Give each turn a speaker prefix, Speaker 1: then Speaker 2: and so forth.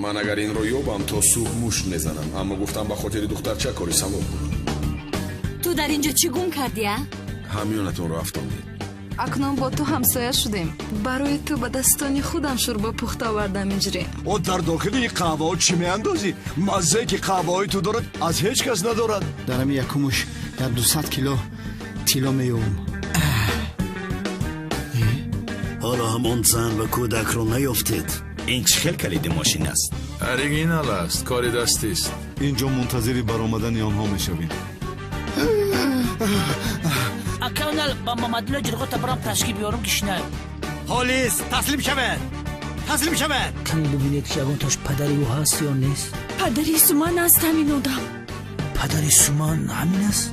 Speaker 1: Ман агар инро ёбам, то субҳ мушт мезанам, аммо гуфтам, ба хотири духтарча кори савоб буд.
Speaker 2: Ту дар ин ҷо чӣ гум кардӣ, а?
Speaker 1: Ҳамёнатонро афтондед.
Speaker 3: Акнун бо ту ҳамсоя шудем. Барои ту ба дастони худам шӯрбо пухта овардам, иҷре.
Speaker 4: О, дар дохили ин қаҳваҳо чӣ меандозӣ? Маззае ки қаҳваҳои ту дорад, аз ҳеҷ кас надорад.
Speaker 5: Дар ҳами якумуш як 200 кило тилло меёбам.
Speaker 6: Ҳоло ҳам он зан ва кӯдакро наёфтед.
Speaker 7: Ин чӣ хел калиди мошин аст?
Speaker 8: Оригинал аст, кори дастист.
Speaker 9: Ин ҷо мунтазири баромадани онҳо мешавем.
Speaker 10: Акаунал ба Мамадулло ҷирғота барам, пирожки биёрам, гишна.
Speaker 11: Полис, таслим шавед, таслим шавед!
Speaker 10: Каме бибинед, ки ягонташ падари ӯ ҳаст ё нест.
Speaker 2: Падари Суман аст ҳамин одам.
Speaker 10: Падари Суман ҳамин аст.